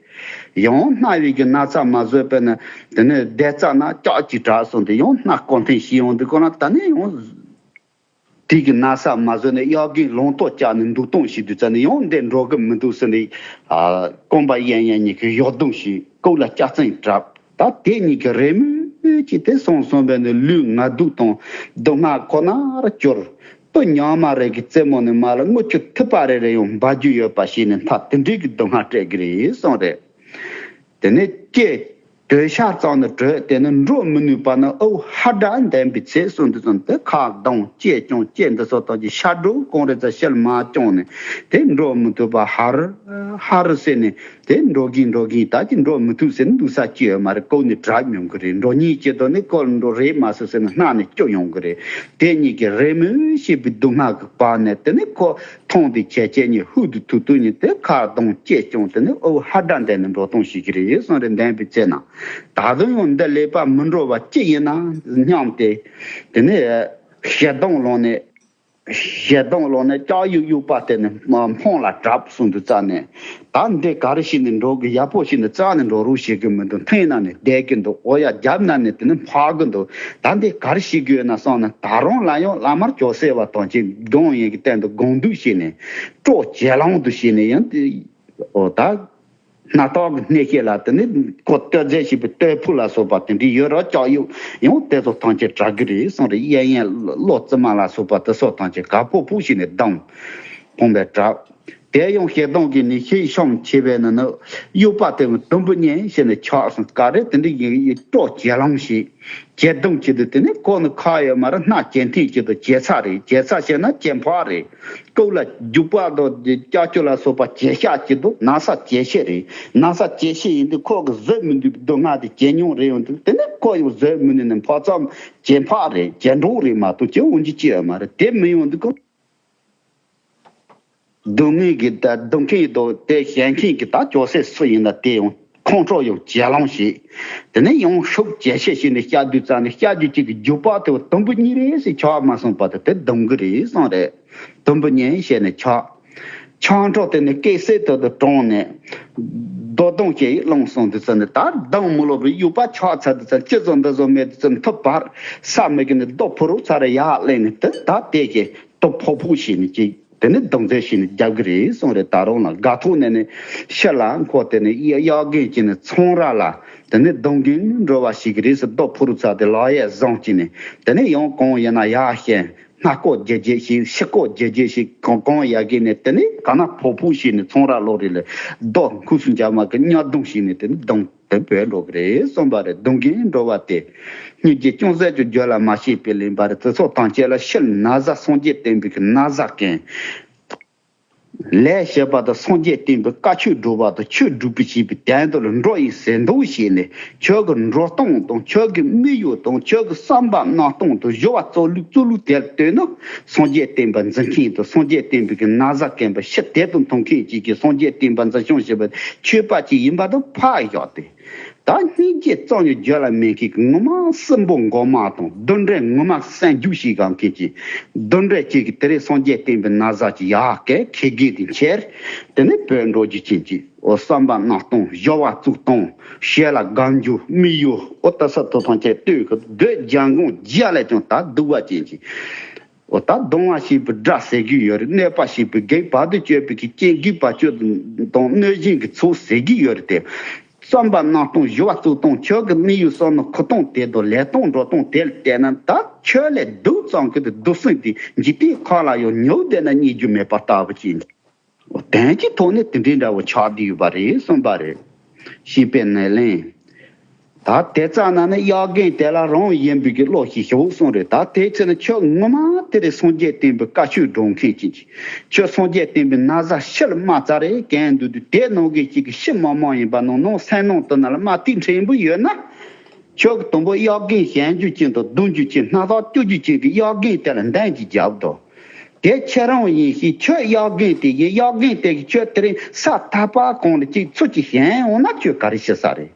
ཡང་སྣ་བའི་གི་ན་ཚ་མ་བཟོད་པས་ན་དེ་ནས་བསྡད་ཙ་ན་ལྕགས་ཀྱིས་བྲབས་སོང་སྟེ་ཡང་སྣ་ལྐོག་འཐེན་བྱས་ཡོང་དུས་གོ་ན་ད་ནི་ཡང་། དེ་གི་ན་ཚ་མ་བཟོད་ནས་གཡག་རྒན་ལོང་ཏོ་བཅག་ནས་འདུག་སྟངས་ཤིག་དུས་ཙ་ནས་ཡང་འདི་འགྲོ་གི་མི་འདུག་ཟེར་ནས། ཨ་རྐང་པ་གཡས་གཡོན་གཉིས་ཀྱི་གཡོ་ལྡུམ་ཞིག་ལྐོག་ལ་ལྕགས་རྩེན་བྲབས། ད་དེ་གཉིས་ཀྱི་རེ་མོས་ཀྱིས་དེ་སོང་སོང་བས་ནས་ལུས་ངལ་དུབ་དང་སྡུག་བསྔལ་ཁོ་ནར་གྱུར། སྤུ་ཉག་མ་རེ་གི་རྩེ་མོ་ནས་མར་ལ་རྔུལ་ཆུ་ཐིགས་པ་རེ་རེ་ཡང་འབབ་རྒྱུ་ཡོད་པ་ཞིག་ནས་མཐའ་དེ་འདྲའི་གི་སྡུག་བསྔལ་སྤྲད་གི་རེད་གསུངས་རེད། དེ་ནས་ལྕེ་དྲོད་ཤ་ཙམ་ནི་དྲོད་དེ་ནི་འགྲོ་མི་ནུས་པ་ནི་ཨོ་ཧ་སྒྲ་ལྡན་པའི་ཚེ་གསུངས་དུས་ཙམ་དེ་ཁ་གདོང་ལྕེ་ཀྱང་ལྕེ་འདི་ཚོ་དག་གི་ཤ་དྲོད་གང་རེ་ཙམ་ཕྱིར་མ་བྱུང་ནས་དེ་འགྲོ་མི་ཐུབ་པ་ཧར་ཧར་ཟེར་ནས་དེ་འགྲོ་གིན་འགྲོ་གིན་ད་ཀྱི་འགྲོ་མི་ཐུབ་ཟེར་ནས་འདུག་ས་ཅི་ཡོད་མ་རེད། ལྐོག་ནས་བྲབས་མྱོང་གི་རེད། འགྲོ་ཉིན་སྐྱེ་དོ་ནི་ལྐོག་འགྲོ་རེད་མ་སོ་ཟེར་ནས་སྣ་ནས་སྐྱོ་ཡོང་གི་རེད། དེ་གཉིས་ཀྱི་རེ་མོས་ཤེས་པའི་སྡུག་བསྔལ་གྱི་བར་ནས་དེ་ནི་ཁོ་མཐོང་དེ་ཆེ་ཆེ་ཉིད་ཧུད་དུ་ཐུག་དུས་ཉིད་དེ་ཁ་གདོང་ལྕེ་ཀྱང་དེ་ནི་ཨོ་ཧ་སྒྲ་ལྡན་ནས་འགྲོ་སྟངས་ཤིག་གི་རེད་གསུངས་རེད། ལྡན་པའི་ཚེ་ན། ད་དུང་ཡང་འདི་ལས་པ་མི་འགྲོ་བ་ཅི་ཡིན་ན་སྙམ་སྟེ། དེ་ནས་ཞེ་སྡང་ལངས་ནས། ཞེ་སྡང་ལངས་ནས་ལྕགས་ཡུག་གཡུག་པ་དེ་ནི་འཕང་ལ་བྲབས་སོང་དུས་ཙ་ནས། ད་འདི་ག་རེ་བྱས་ནས་འགྲོ་གི། ཡག་པོ་བྱས་ནས་རྩ་ནས་འགྲོ་རོགས་བྱེད་གི་མི་འདུག་འཐེན་ན་ནི་བསྡད་གི་འདུག་འོ་ཡ། རྒྱབ་ན་ནི་དེ་ནི་འཕག་གི་འདུག་ད་འདི་ག་རེ་བྱེད་གི་ཡོད་ན་བསམ་ནས། ད་རུང་ལ་ཡང་བླ་མར་ཇོ་སྲས་བ་དང་བཅས་སྒོམ་ཡིན་གི་སྟེང་དུ་སྒོམ་འདུག་བྱས་ནས། སྲོག་ཇེ་ལོང་དུ་བྱས་ནས་ཡང་དེ། འོ་ད། སྣ་ཐག་གི་སྣེ་ཤེད་ལ་དེ་ནི་ཁོ་སྟོད་རྫས་བྱས་པའི་སྟོད་ཕུ་ལ་སོགས་པ་དེ་འདྲའི་ཡོད་ར། ལྕགས་ཡུག་ཡང་དེ་ཚོ་ཐམས་ཅད་བྲབ་གི་རེད་གསུངས་རེད། གཡས་གཡོན་གློ་རྩེ་མ་ལ་སོགས་པ་དེ་ཚོ་ཐམས་ཅད་ག་ཕོ་ཕོ་བྱས་ནས་བརྡུངས། ཕོངས་པས་བྲབས། དེ་ཡང་ཞེ་སྡང་གིས་ནི་ཤེད་ཤོམ་བྱས་པས་ན་ནི། གཡུག་པ་དེ་དུམ་བུ་གཉིས་བྱས་ནས་ཆག་སོང་། ག་རེ་དེ་འདྲའི་ཡིན་སྲོག་ཇེ་ལོང་བྱས། ཇེ་བརྡུངས་བྱས་དུས་དེ་ནི་ཁོ་ནི་ཁ་ཡོད་མ་རེད། སྣ་ཇེ་འཐེན་བྱས་དུས་ཇེ་ཚ་རེད། ཇེ་ཚ་བྱས་ན་ཇེ་འཕག་རེད། སྐབས་ལ་རྒྱུག་པ་དང་ལྕགས་ཀྱུ་ལ་སོགས་པ་ཇེ་ཤ་བྱས་དུས་ན་ཚ་ཇེ་ཆེ་རེད། ན་ཚ་ཇེ་ཆེ་ཡིན་དུས་ཁོ་གི་བཟོད་མི་འདུག་སྡུག་བསྔལ་དེ་ཇེ་ཉུང་རེད་ཡོང་དུས། དེ་ནི་ཁོ་ཡང་བཟོད་མི་ནུས་ནས་འཕག་ཙམ་ཇེ་འཕག་རེད། ཇེ་འགྲོ་རེད་མ་གཏོགས་ཇེ་འོང་རྒྱུ་ཅི་ཡོད་མ་རེད། དེ་མི་ཡོང་དུས་ཁོ། སྡུག་བསྔལ་གྱི་ད་སྡུག་མཁན་དང་དེ་བྱེད་མཁན་གྱི་ད་ཇོ་སྲས་སུ་ཡིན་ན་དེ་ཡང་ཁོང་ཁྲོ་ཡང་ཇེ་ལོང་བྱས། དེ་ནས་ཡང་ཤུགས་ཇེ་ཆེ་བྱས་ནས་བཤད་དུས་ཙ་ནས་བཤད་རྒྱུ་གཅིག་གི་རྒྱུག་པ་དེ་དུམ་བུ་གཉིས་རེ་ཞིག་ཆག་མ་སོང་བར་དུ་དེ་བརྡུངས་གི་རེད་གསུངས་རེད། དུམ་བུ་གཉིས་བྱས་ནས་ཆག་ཆང་འཕྲོག་དེ་ནི་སྐད་གསལ་དུ་དུ་གྲོངས་ནས། རྡོ་རྡུང་བྱས་ཡིག་བླངས་སོང་དུས་ཙ་ནས། ད་བརྡུངས་མི་ལོ་བའི་གཡུག་པ་ཆག་ཚར་དུས་ཙ་ནས། ཅི་ཙམ་འདི་ཙམ་མེད་དུས་ཙ་ནས་ཐུབ་པར་ས་མི་གི་ནི་རྡོ་ཕུ་རུ་ཚ་རེ་ཡར་གླན་ནས། དེ་ད་དེ་གི་རྡོ་ཕོག་ཕོག་བྱས་ནས་ཅིག་དེ་ནི་རྡུང་རྩལ་བྱས་ནས་རྒྱབ་གི་རེད་གསུངས་རེད། ད་རུང་ལ་དགའ་ཐོག་ནས་ནི་ཕྱི་ལ་འཁོར་དེ་ནི་གཡག་རྒན་གྱིས་ནི་ཚོང་ར་ལ་དེ་ནི་རྡུང་གིན་འགྲོ་བ་ཞིག་གི་རེས་སུ་རྡོ་ཕུ་རུ་ཚ་དེ་ལག་གཡས་བཟུང་བྱས་ནས། དེ་ནི་ཡང་གང་ཡིན་ན་ཡར་བཤན། སྣ་ཁོག་རྒྱ་རྒྱ་ཞིག་ཕྱི་ཁོག་རྒྱ་རྒྱ་ཞིག་གང་གང་ཡ་གི་ནས། དེ་ནི་ག་ན་ཕོ་ཕུ་ཞིག་ནས་ཚོང་ར་ལོག་རེ་ལས་རྡོ་འཁུར་སུ་འཇབ་མ་གི་གཉའ་རྡུང་ཞིག་ནས་དེ་ནི་རྡུང་དེ་བོད་འགྲོ་གི་རེད་གསུངས་པ་རེད། རྡུང་གིན་འགྲོ་བ་དེ་སྙིང་རྗེ་ཅུང་ཟད་ཀྱང་བརྗོད་ལ་མ་ཤེས་པའི་གླེན་པ་རེད། དེ་ཚོ་ཐམས་ཅད་ལ་ཕྱིར་ན་བཟའ་སངས་རྒྱས་བསྟན་པའི་གི་ན་བཟའ་མཁན། ལས་བྱེད་པ་དང་སངས་རྒྱས་བསྟན་པའི་བཀའ་ཆོས་སྒྲུབ་པ་དང་ཆོས་སྒྲུབ་པའི་བྱེད་པའི་དོན་དུ་ལ་འགྲོ་ཡི་ཟེར་འདུག་བྱས་ནས། ཁྱོད་ཀྱི་འགྲོ་སྟངས་དང་ཁྱོད་ཀྱི་དམིགས་ཡུལ་དང་ཁྱོད་ཀྱི་བསམ་པ་སྣང་སྟངས་དང་སྦྱོར་བ་རྩོལ་ལུགས་རྩོལ་ལུགས་དེར་ལྟོས་ན། སངས་རྒྱས་བསྟན་པ་འཛིན་མཁན་དང་སངས་རྒྱས་བསྟན་པའི་གི་ན་བཟའ་གན་པ་ཕྱི་དེ་དང་མཐུན་མཁན་གཅིག་གིས་སངས་རྒྱས་བསྟན་པ་འཛིན་སྐྱོང་བྱེད་པ་ཆོས་པ་གཅིག་ཡིན་པ་དང་ཕར་བཞག་སྟེ། ད་སྙིང་རྗེ་གཙང་ཡང་བརྗོད་ལ་མེད་མཁན་གྱི་ངོ་མ་སྲིན་པོ་མགོ་དམར་དང་གདོན་འདྲེ་ངོ་མ་སྲན་རྒྱུག་ཞིག་གང་མཁན་གྱི་གདོན་འདྲེ་གཅིག་གིས་དེ་རིང་སངས་རྒྱས་བསྟན་པའི་ན་བཟའ་གྱི་ཡར་སྐད་ཁེ་གེ་དེ་འཁྱེར། དེ་ནས་བོད་འགྲོ་རྒྱུ་ཅན་གྱི་འོ་བསམ་པ་སྣང་སྟངས་སྦྱོར་བ་གཙུག་སྟངས་ཞེ་ལ་སྒམ་རྒྱུ་དམིགས་ཡུལ་འོ་ད་ས་ཐོ་ཐང་ཆེ་ལྟོས་གི་སྡོད་རྒྱལ་འགོང་རྒྱ་ལས་ཀྱང་ད་སྡུག་པ་ཅན་གྱི། འོ་ད་གདུང་བ་ཞེས་པའི་དགྲ་ཟེར་གྱི་ཡོད་རེད། གནོད་པ་ཞེས་པའི་བགེགས་བར་དུ་གཅོད་པའི་གི་རྐྱེན་རྒུད་པ་གཅོད་དང་གནོད་སྦྱིན་གྱི་ཚོགས་ཟེར་གྱི་ཡོད་རེད་དེ། བསམ་པ་སྣང་སྟངས་སྦྱོར་བ་གཙུག་སྟངས་ཁྱོད་ཀྱི་དམིགས་ཡུལ་བསམ་བློ་འཁོར་སྟངས་དེ་དང་ལས་སྟངས་འགྲོ་སྟངས་དེ་ལ་བལྟས་ན། ད་ཁྱོད་ལས་སྡུག་ཙམ་གྱི་དེ་སྡུག་སྲན་དེ་འཇིག་རྟེན་ཁམས་ལ་ཡང་ཉོབ་བསྡད་ན་རྙེད་རྒྱུ་མེད་པ་ལྟ་བུ་ཅན། དོན་གྱི་ཐོག་ནས་དེ་འདྲའི་འདྲ་བོ་ཆགས་བསྡད་ཡོད་པ་རེད་གསུངས་པ་རེད། ཞེས་པའི་ནས་ལན། ད་དེ་ཙ་ན་ནི་གཡག་རྒན་དེ་ལ་རང་ཡིན་པའི་གི་བློ་ཞིག་ཞོག་གསུངས་རེད། ད་དེའི་ཚེ་ན་ཁྱོད་ངོ་མ་དེ་རེད། སངས་རྒྱས་བསྟན་པའི་བཀའ་ཆོས་སྒྲུབ་མཁན་ཅིག་ཁྱོད་སངས་རྒྱས་བསྟན་པའི་ན་བཟའ་ཕྱི་ལ་མ་བཙལ་རེ་གན་འདུག་དུས། དེ་ནང་གི་གཅིག་གི་ཕྱི་མ་མང་ཡིན་པ་ནང་ནང་སེམས་ནང་དུ་ན་ལ་མ་ཏིག་ཕྲན་བུ་ཡོད་ན། ཁྱོད་ཀྱི་དུམ་བུ་གཡག་རྒན་ཞན་རྒྱུ་ཅན་དང་རྡུང་རྒྱུ་ཅན་སྣ་ཐག་གཅོད་རྒྱུ་ཅན་གྱི་གཡག་རྒན་དེ་ལ་འདན་གྱིས་རྒྱབ་དོ། དེ་ཁྱེད་རང་ཡིན་ཞེས་ཁྱོད་གཡག་རྒན་དེ་ཡིན། གཡག་རྒན་དེ་གིས་ཁྱོད་དེ་རིང་ས་ཐག་པ་གང་ལ་གཅིག་ཚུར་གཅིག་ཞན་འོང་ན་ཁྱོད་ག་རེ་ཤི་ས་རེད།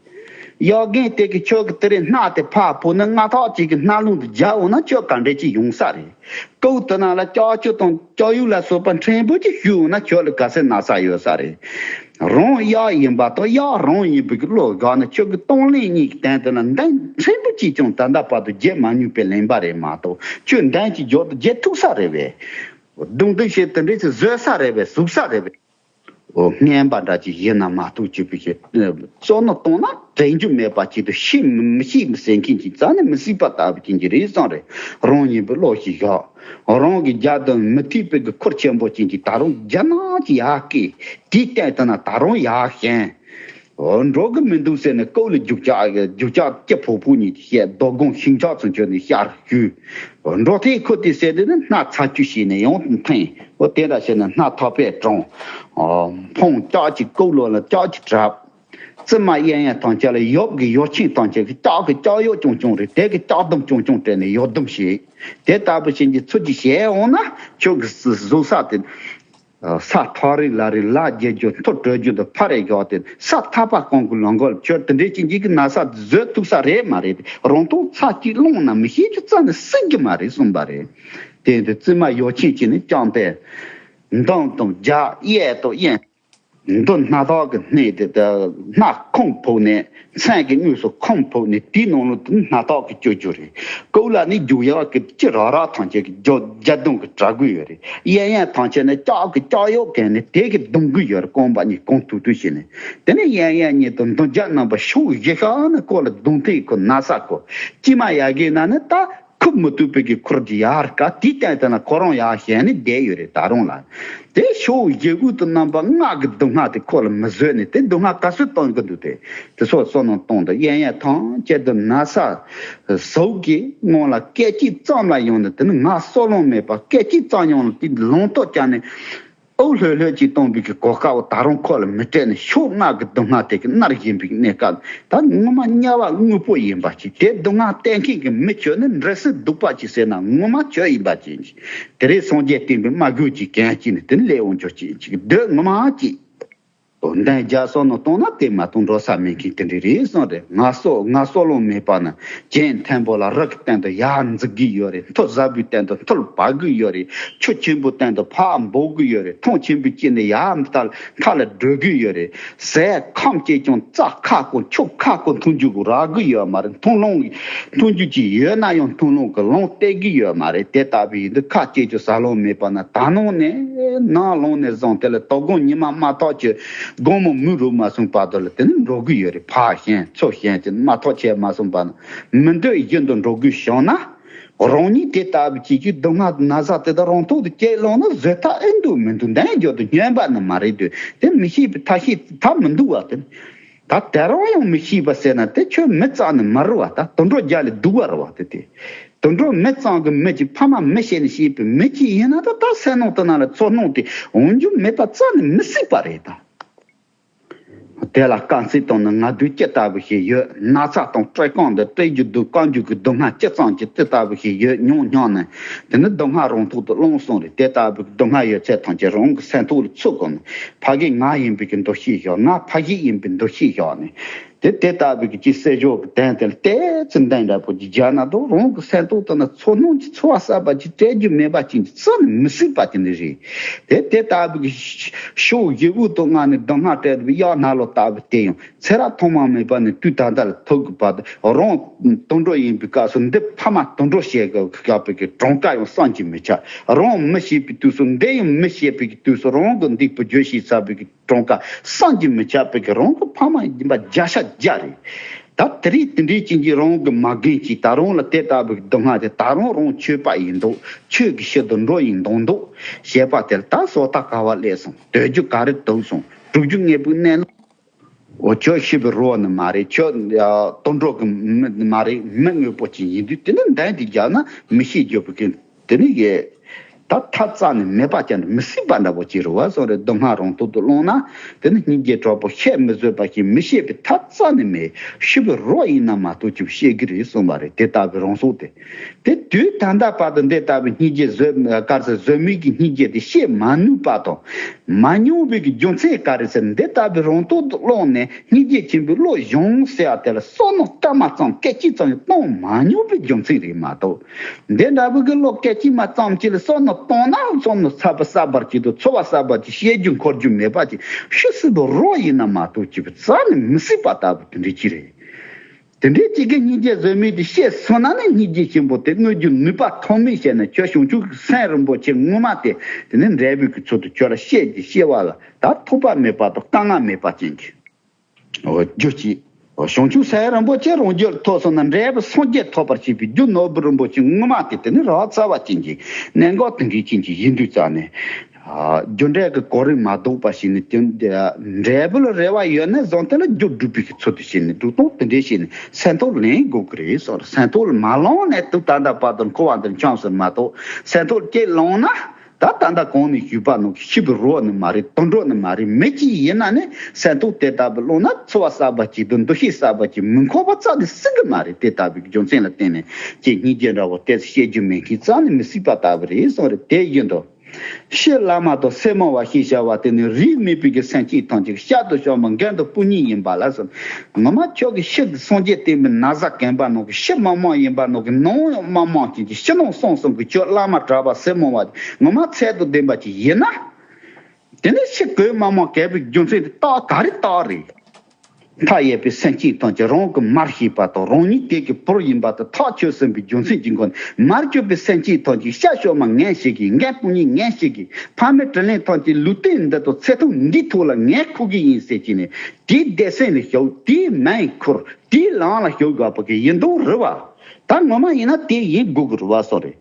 གཡག་རྒན་དེ་གིས་ཁྱོད་ཀྱི་དེ་རིང་སྣ་དེ་ཕར་ཕུ་ན་སྔ་ཐག་ཅིག་གི་སྣ་ལུང་དུ་རྒྱབ་འོང་ན་ཁྱོད་ག་འདྲ་ཅིག་ཡོང་ས་རེད། ཀའུ་ཏི་ན་ལ་ལྕགས་ཀྱུ་དང་ལྕགས་ཡུག་ལ་སོགས་པ་ཕྲན་བུ་ཅིག་གཡུགས་འོང་ན་ཁྱོད་ལ་ག་ཚད་ན་ཚ་ཡོད་ས་རེད། རང་གཡག་ཡིན་པ་དང་གཡག་རང་ཡིན་པའི་གི་བློ་དགའ་ན་ཁྱོད་ཀྱི་གཏོང་ལེན་གཉིས་ཀྱི་སྟེང་དུ་ལ་འདན་ཕྲན་བུ་གཅིག་ཀྱང་ད་ལྟ་བར་དུ་བརྗེད་མ་མྱོང་པའི་གླེན་པ་རེད་མ་གཏོགས། ཁྱོད་འདན་གྱི་འཇོག་ཏུ་བརྗེད་ཐུབ་ས་རེད་པས། རྡུང་རྡེག་བྱེད་དེ་འདྲས་ཀྱི་བཟོད་ས་རེད་པས། ཟུག་ས་རེད་པས། འོ་ངན་པ་འདྲ་ཅིག་ཡིན་ན་མ་གཏོགས་ཅི་བྱེད། བསམ་བློ་གཏོང་ན་དྲན་རྒྱུ་མེད་པ་ཅིག་ཏུ་ཤེས་མི་ཤེས་མི་ཟེར་མཁན་གྱི་རྩ་ནས་མི་སྲིད་པ་ལྟ་བུ་ཅན་གྱི་རེད་བསམ་རེད། རང་ཡིན་པའི་བློ་ཞིག་བཞག་རང་གི་རྒྱ་དང་མི་ཐུབ་པའི་གི་ཁུར་ཆེན་པོ་ཅན་གྱི་ད་རུང་རྒྱ་ནག་གི་ཡར་སྐད་དེའི་སྟེང་དུ་ན་ད་རུང་ཡར་ཞན། འོ་འགྲོ་གི་མི་འདུག་ཟེར་ནས་ཀའུ་ལ་རྒྱུག་ཅག་རྒྱུག་ཅག་སྐྱི་ཕོ་ཕོ་གཉིས་ཀྱིས་བཤད། རྡོ་སྒང་ཤིང་ཆག་ཚུན་ཆོད་ནས་ཤར་བཞུད། འགྲོ་ཐེངས་ཁུ་དེ་ཟེར་དེ་ནི་སྣ་ཚ་ཆུ་བྱས་ནས་ཡང་འཐེན། འོ་དེ་འདྲ་བྱས་ནས་སྣ་ཐག་པས་དྲངས། འཕོང་ལྕགས་ཀྱི་ཀའུ་ལོ་ལ་ལྕགས་ཀྱི་གྲབས། རྩིབ་མ་གཡས་གཡོན་ཐམས་ཅད་ལ་ཡོབ་ཀྱི་ཡོབ་ཆེན་ཐམས་ཅད་ཀྱི་ལྕགས་ཀྱི་ལྕགས་ཡོབ་ཆུང་ཆུང་རེད། དེ་གི་ལྕགས་སྡོམ་ཆུང་ཆུང་སྤྲད་ནས་ཡོབ་སྡོམ་བྱས། དེ་ལྟ་བུ་བྱས་ཀྱི་ཚུར་གྱི་ཞལ་འོང་ན་ཁྱོད་ཀྱི་ཟུག་ས་དེ། ས་ཐག་རིང་ལ་རིང་ལ་རྒྱལ་རྒྱུ་མཐོ་གྲོལ་རྒྱུ་དང་ཕ་རེ་བཞག་སྟེ་ས་ཐག་པ་གང་གི་ལོང་གོ་ཁྱོད་དེ་འདྲའི་ཅན་གྱི་གི་ན་ས་བཟོད་ཐུབ་ས་རེད་མ་རེད། རང་ཐོག་ཚ་གཅིག་ལོང་ན་མི་ཤེས་རྒྱུ་རྩ་ནས་སྲིད་རྒྱུ་མ་རེད་གསུངས་པ་རེད། དེ་འདི་བཙུན་མ་ཡོ་ཆེན་གྱིས་ནི་བསྐྱངས་ཏེ། མདུང་དང་རྒྱ་གཡས་དང་གཡོན། མདུང་སྣ་ཐག་གི་སྣེ་དེ་དེ་སྣ་ཁུང་ཕུག་ནས་མཚན་གྱི་དངོས་སུ་ཁུང་ཕུག་ནས་དེའི་ནང་ལ་དེ་སྣ་ཐག་གི་བཅོས་རྒྱུ་རེད། ཀོ་ལ་ནི་རྒྱུག་ཡག་གི་ཅི་རག་རག་ཐང་ཆད་ཀྱི་རྒྱ་རྒྱ་གདོང་གི་གྲག་གི་ཡོད་རེད། གཡས་གཡོན་ཐང་ཆད་ནས་ལྕགས་གི་ལྕགས་གཡོག་གན་ནས་དེ་གི་རྡུང་གི་ཡོད་རེད། རྐང་པ་གཉིས་གང་ཐུབ་ཐུབ་བྱས་ནས། དེ་ནས་གཡས་གཡོན་གཉིས་དང་མདུང་རྒྱབ་རྣམ་པ་ཕྱོགས་བཞི་ཤག་ནས་ཀོ་ལ་རྡུང་ཐེངས་ཁོ་ན་ས་ཁོ་ཅི་མ་ཡ་གི་ན་ནི་ད་ཁུབ་མི་ཐུབ་པའི་གི་ཁུར་གྱི་ཡར་ཀ་དེའི་སྟེང་དེ་ན་ཁོ་རང་ཡར་ཞེན་ནས་བསྡད་ཡོད་རེད། ད་རུང་ལ་དེ་ཕྱོགས་བཞི་དགུ་དང་རྣམ་པ་ལྔ་གི་རྡུང་ལྔ་དེ་ཁོ་ལ་མི་བཟོད་ནས་དེ་རྡུང་ལྔ་ག་ཚོད་གཏོང་གི་འདུག་དེ་དེ་སོགས་སོ་ནང་གཏོང་དུ་གཡས་གཡོན་ཐང་ཆད་དུ་ན་ས་ཟོག་གི་སྔོན་ལ་སྐད་ཅིག་ཙམ་ལ་ཡོང་ནས་དེ་ནི་ང་སོ་ལོང་མེད་པ་སྐད་ཅིག་ཙམ་ཡོང་ལ་དེ་ལོང་ཏོ་བཅག་ནས། ཨོ་ལྷོད་ལྷོད་ཅིག་གཏོང་བའི་གི་གོ་སྐབས་ད་རུང་ཁོ་ལ་མི་སྤྲད་ནས་ཕྱོགས་ལྔ་གི་རྡུང་ལྔ་དེ་གི་མནར་བཞིན་པའི་གནས་སྐབས་ད་ངོ་མ་དམྱལ་བ་དངོས་པོ་ཡིན་པ་ཅིག་དེ་རྡུང་ལྔ་བསྟན་མཁན་གི་མི་ཁྱོད་ནི་འདྲེ་སྲིན་གདུག་པ་ཅིག་ཟེར་ན་ངོ་མ་ཁྱོད་ཡིན་པ་ཅིག་དེ་རིང་སངས་རྒྱས་བསྟན་པའི་སྨྲ་སྒོ་ཅིག་གན་ཅིག་ནི་དེ་ནི་ལས་འོང་འཇོག་ཅིག་ཅིག་སྡོད་ངོ་མ་ཅིག་དོ་ལྡན་རྒྱ་སོ་ནོ་གཏོང་ན་དེ་མ་གཏོང་འགྲོ་ས་མེད་མཁན་དེ་འདྲ་རེད་གསུངས་རེད། ང་སོ་ང་སོ་ལོང་མེད་པ་ན་གྱེན་མཐོན་པོ་ལ་རི་གི་སྟེང་དུ་ཡར་འཛེག་གི་ཡོད་རེད། མཐོ་ཟབ་པའི་སྟེང་དུ་མཐོ་ལ་བབས་གི་ཡོད་རེད། ཆུ་ཆེན་པོའི་སྟེང་དུ་ཕར་འབོག་གི་ཡོད་རེད། ཐང་ཆེན་པོའི་དཀྱིལ་ནས་ཡར་མཐའ་མཐའ་ལ་བགྲོད་གི་ཡོད་རེད། ཟས་ཁམ་སྐྱེས་ཀྱང་རྩྭ་ཁ་ཁོ་ཆུ་ཁ་ཁོ་འཐུང་རྒྱུ་གི་རག་གི་ཡོད་མ་རེད། འཐུང་ལོང་འཐུང་རྒྱུ་ཅིག་ཡོད་ན་ཡང་འཐུང་ལོང་གི་ལོང་སྟེར་གི་ཡོད་མ་རེད། དེ་ལྟ་བུ་ཡིན་དུས་ཁ་སྐྱེས་ཀྱི་ཟ་ལོང་མེད་པ་ན་ད་ནང་ནས་ནང་ལོང་ནས་བཟུང་དེ་ལ་དོ་དགོང་ཉི་མ་མ་ཐག་ཆོད་དགོང་མོ་མུན་རུབ་མ་སོང་བར་དུ་ལ་དེ་ནི་འགྲོ་གི་ཡོད་རེད། ཕར་ཞེན་ཚུར་ཞེན་ཅིག་མ་ཐག་ཆད་མ་སོང་བར་ན་མི་འདོད་བཞིན་དུ་འགྲོ་དགོས་བྱུང་ན། རང་ཉིད་དེ་ལྟ་བུ་ཅིག་གིས་སྡུག་བསྔལ་ན་ཚ་དེ་དག་རང་ཐོག་ཏུ་སྐྱེས་ལོང་ན་བཟོད་ཐབས་ཨེ་འདུག་མི་འདུག་འདན་འཇོག་ཏུ་སྙོན་པ་ནི་མ་རེད་དུས་དེ་མི་ཤེས་པའི་ཐབས་ཤེས་ཐབས་མི་འདུག་བ་དེ། ད་དེ་རང་ཡང་མི་ཤེས་པ་ཟེར་ན་དེ་ཁྱོད་མི་རྩ་ནས་མ་རུ་བ་ད་དུད་འགྲོ་རྒྱ་ལས་སྡུག་བ་རུ་བ་དེ་དེ། དུད་འགྲོ་མི་གཙང་གི་མི་གཅིག་ཕ་མ་མི་ཤེས་ནས་ཤེས་པའི་མི་གཅིག་ཡིན་ན་ད་ད་སེམས་ནང་དུ་ན་ལ་ཚོར་སྣང་དེ་འོང་རྒྱུ་མེད་པ་རྩ་ནས་མི་སྲིད་པ་རེད་ད། དེ་ལ་དཀའ་ཚེགས་བཏང་ན་ང་དུས་ཅི་ལྟ་བུ་ཞིག་ཡོད། ན་ཚ་དང་བཀྲེས་སྐོམ་འདི་བཀྲེས་རྒྱུ་སྡུག་བཀང་རྒྱུ་གི་སྡུག་བསྔལ་ཅི་ཙམ་གྱི་དེ་ལྟ་བུ་ཞིག་ཡོད་མྱོང་མྱོང་ནས་དེ་ནི་སྡུག་བསྔལ་རང་ཐོག་ཏུ་སློང་སོང་རེད། དེ་ལྟ་བུའི་སྡུག་བསྔལ་ཡོད་ཚད་ཐམས་ཅད་རང་གི་སེམས་ཐོག་ལ་ཚུད་དགོས་ནས་ཕ་གི་ང་ཡིན་པའི་གི་འདུ་ཤེས་བཞག་ང་ཕ་གི་ཡིན་པའི་འདུ་ཤེས་བཞག་ནས་དེ་དེ་ལྟ་བུའི་གི་ཅི་གསེར་ཞོ་གི་དན་དེ་ལ་ཏེ་ཙི་འདན་འདྲ་པོ་ཅིག་རྒྱག་ན་དོ་རང་གི་སེམས་ཐོག་ཏུ་ན་ཚོར་སྣང་གི་ཚོར་བ་གསར་པ་ཅིག་སྤྲད་རྒྱུ་མེད་པ་ཅིག་རྩ་ནས་མི་སྲིད་པ་དེ་འདྲ་རེད། དེ་དེ་ལྟ་བུའི་གི་ཤོག་བཞི་དགུ་དང་ལྔ་ནས་སྡུག་བསྔལ་སྤྲད་དུ་གཡག་ནག་ལོ་ལྟ་བུ་དེ་ཡང་ཚེ་རབས་ཐོག་མ་མེད་པ་ནས་དུས་ད་ལྟ་ལ་ཐུག་གི་བར་དུ་རང་དུད་འགྲོ་ཡིན་པའི་སྐབས་སུ་འདི་ཕ་མ་དུད་འགྲོ་བྱེད་དགོས་ཀྱི་སྐབས་ཀྱི་གྲངས་ཀ་ཡང་བསམ་གྱིས་མི་ཁྱབ། རང་མི་ཤེས་པའི་དུས་སུ་འདི་ཡང་མི་ཤེས་པའི་གི་དུས་སུ་རང་གི་འདི་བུ་རྒྱུད་ཤེས་ཚར་བའི་གི་གྲངས་ཀ་བསམ་གྱིས་མི་ཁྱབ་པའི་གི་རང་གི་ཕ་མ་ཡིན་པ་བརྒྱ་ཆ་བརྒྱ་རེད། ད་དེ་རིང་དེ་འདྲའི་ཅན་གྱི་རང་གི་མ་རྒན་གྱིས་ད་རུང་ལ་དེ་ལྟ་བུའི་གི་སྡུག་བསྔལ་དེ་ད་རུང་རང་ཆོས་པ་ཡིན་འདུག་ཆོས་ཀྱི་ཕྱིར་དུ་འགྲོ་ཡིན་འདུག་འདུག་བྱས་པ་དེ་ལ་ད་བཟོ་ལྟ་ག་བ་སླེབས་སོང་། སྡོད་རྒྱུ་ག་རེ་འདུག་སོང་། སྒྲུབ་རྒྱུ་དངོས་པོའི་གནས་ལུགས། འོ་ཁྱོད་ཤི་བའི་རོ་ནི་མ་རེད། ཁྱོད་དུད་འགྲོ་གི་མི་མ་རེད། མི་དངོས་པོ་ཅིག་ཡིན་དུས་དེ་ནི་འདན་དེ་རྒྱག་ན་མི་ཤེས་རྒྱུ་བུ་གི་དེ་ནི་ཡེ། ད་ཐབས་རྩ་ནས་མེད་པ་ཅན་དུ་མི་སྲིད་པ་འདྲ་པོ་ཅིག་རུ་བ་སོང་རེད། སྡུག་བསྔལ་རང་ཐོག་ཏུ་སློང་ན་དེ་ནི་སྙིང་རྗེ་གྲོགས་པོ་ཤེས་མི་བཟོད་པ་ཞིག་མི་ཤེས་པའི་ཐབས་རྩ་ནས་མེད། ཤི་བའི་རོ་ཡིན་ན་མ་གཏོགས་ཅིག་ཤེས་ཀྱི་རེད་གསུངས་པ་རེད། དེ་ལྟ་བུའི་རང་སྲོག་དེ། དེ་དུས་ད་ལྟ་བར་དུ་འདི་ལྟ་བུའི་སྙིང་རྗེ་བཟོད་ག་རེ་ཟེར་བཟོད་མེད་ཀྱི་སྙིང་རྗེ་དེ་བཤད་མ་ནུས་པ་དང་། མ་མྱོང་བའི་གི་རྒྱུ་མཚན་ག་རེ་ཟེར་འདི་ལྟ་བུའི་རང་སྟོབས་དུ་བླངས་ནས་སྙིང་རྗེ་ཆེན་པོའི་བློ་སྦྱོང་ཟེར་བ་དེ་ལ་བསམ་མནོ་སྐར་མ་ཙམ་སྐད་ཅིག་ཙམ་ཡང་གཏོང་མ་མྱོང་བའི་རྒྱུ་མཚན་རེད་མ་གཏོགས། འདི་འདྲ་བུ་གི་བློ་སྐད་ཅིག་མ་ཙམ་ཅིག་ལ་བསམ་མནོ་གཏོང་ན་བསམ་མནོ་ཚ་བ་གསར་པར་གྱིས་དང་ཚོར་བ་གསར་པར་གྱིས་བཤད་རྒྱུ་འཁོར་རྒྱུ་མེད་པ་ཅིག་ཤི་སྲིད་དུ་རོ་ཡིན་ན་མ་གཏོགས་ཅིག་རྩ་ནས་མི་སྲིད་པ་ལྟ་བུ་དེ་འདྲ་ཅིག་རེད། དེ་འདྲའི་གཅིག་གི་སྙིང་རྗེ་བཟོད་མེད་དེ་བཤད་སོང་ན་ནི་སྙིང་རྗེ་ཆེན་པོ་དེ་དངོས་རྒྱུ་ནུས་པ་ཐོགས་མེད་བྱས་ནས་ཁྱོད་བྱང་ཆུབ་ཀྱི་སེམས་རིན་པོ་ཆེ་ངོ་མ་དེ་དེ་ནི་འབྲས་བུ་གི་ཚུལ་དུ་ཁྱོད་ལ་བཤད་ཀྱི་བཤད་པ་ལ་ད་ཐོགས་པ་མེད་པ་དང་དཀའ་ངལ་མེད་པ་ཅན་གྱི་འོ་རྒྱུ་ཅིག་འོ་བྱང་ཆུབ་སེམས་རིན་པོ་ཆེ་རང་རྒྱུད་ལ་ཐོབ་སོང་ན་འབྲས་བུ་སངས་རྒྱས་ཐོབ་པར་བྱེད་པའི་རྒྱུ་ནོར་བུ་རིན་པོ་ཆེ་ངོ་མ་དེ་དེ་ནི་རག་ཚར་བ་ཅན་གྱི་གནད་འགག་དེ་འདྲའི་ཅན་གྱི་ཡིན་དུས་ཙང་ནས། རྒྱུ་འབྲས་ཀྱི་གོ་རིམ་མ་ལྡོག་པ་ཞིག་ནི་དེ་འབྲས་བུ་ལ་རེ་བ་ཡོད་ན་བཟང་དེ་ལ་རྒྱུ་སྒྲུབ་པའི་ཚུལ་དུ་བྱས་ནས་སྒྲུབ་སྟངས་དེ་འདྲའི་བྱས་ནས་སེམས་ཐོག་ལེན་དགོས་ཀྱི་རེད་ཟེར། སེམས་ཐོག་ལ་མ་ལོང་ནས་དུ་ད་ལྟ་བར་དུ་འཁོར་བ་འདིར་འཁྱམས་ཟེར་མ་གཏོགས་སེམས་ཐོག་སྐྱེ་ལོང་ན་ད་ད་ལྟ་གོང་ནས་ཞུས་པ་ནང་གི་ཤི་བའི་རོ་ནི་མ་རེད། དུད་འགྲོ་ནི་མ་རེད། མི་གཅིག་ཡིན་ན་ནི་སེམས་ཐོག་དེ་ལྟ་བུ་ལོང་ན་ཚོར་བ་གསར་པ་གཅིག་དང་འདུ་ཤེས་གསར་པ་གཅིག་མི་འཁོར་བ་རྩ་ནས་སྲིད་གི་མ་རེད། དེ་ལྟ་བུའི་རྒྱུ་མཚན་ལ་བརྟེན་ནས་ཀྱི་སྙིང་རྗེ་འདྲ་བོ་དེ་བཤད་རྒྱུ་མེད་མཁན་རྩ་ནས་མི་སྲིད་པ་ལྟ་བུ་རེད་གསུངས་རེད། དེ་བཞིན་དུ། ཕྱི་བླ་མ་དང་སེར་མོ་བ་ཞེས་བྱ་བ་དེ་ནི་རིས་མེད་པའི་གི་སེམས་ཅན་ཐམས་ཅད་ཀྱི་ཤ་དང་ཤ་མོ་མགལ་དང་སྤུ་ཉིད་ཡིན་པ་ལ་སོགས། ངོ་མ་ཁྱོད་ཀྱི་ཕྱི་གི་སངས་རྒྱས་བསྟན་པའི་ན་བཟའ་གན་པ་ནང་གི་ཕྱི་མ་མང་ཡིན་པ་ནང་གི་ནང་ཡང་མ་མང་ཅན་གྱི་ཕྱི་ནང་གསང་གསུམ་གྱི་ཁྱོད་བླ་མ་གྲྭ་པ་སེར་མོ་བ་དེ་ངོ་མ་ཚད་དང་ལྡན་པ་ཅིག་ཡིན་ན། དེ་ནི་ཕྱི་གོས་མ་མང་གན་པའི་རྒྱུ་མཚན་དེ་རྟགས་ག་རེ་རྟགས་རེད། མཐའ་ཡས་པའི་སེམས་ཅན་ཐམས་ཅད་རང་གི་མར་ཤེས་པ་དང་རང་ཉིད་དེ་གི་བུར་ཡིན་པ་དང་ཐག་ཆོད་ཟིན་པའི་རྒྱུ་མཚན་གྱི་སྒོ་ནས། མར་གྱུར་པའི་སེམས་ཅན་ཐམས་ཅད་ཤ་ཤ་མོ་ངན་ཞིག་གིས། མགལ་སྤུ་ཉིད་ངན་ཞིག་གིས། ཕ་མའི་དྲིན་ལན་ཐམས་ཅད་ལུས་རྟེན་འདི་དང་ཚེ་ཐུང་འདིའི་ཐོག་ལ་ངས་འཁུར་གི་ཡིན་ཟེར་གྱི་ནས། དེའི་སྡེ་ཚན་ལ་ཞུགས། དེའི་མིང་འཁུར། དེའི་ལམ་ལ་ཞུགས་དགོས་པ་གི་ཡིན་མདོག་རེད་བ། ད་ངོ་མ་ཡིན་ན་དེ་ཡིན་དགོས་ཀྱི་རེད་བ་སོགས་རེད།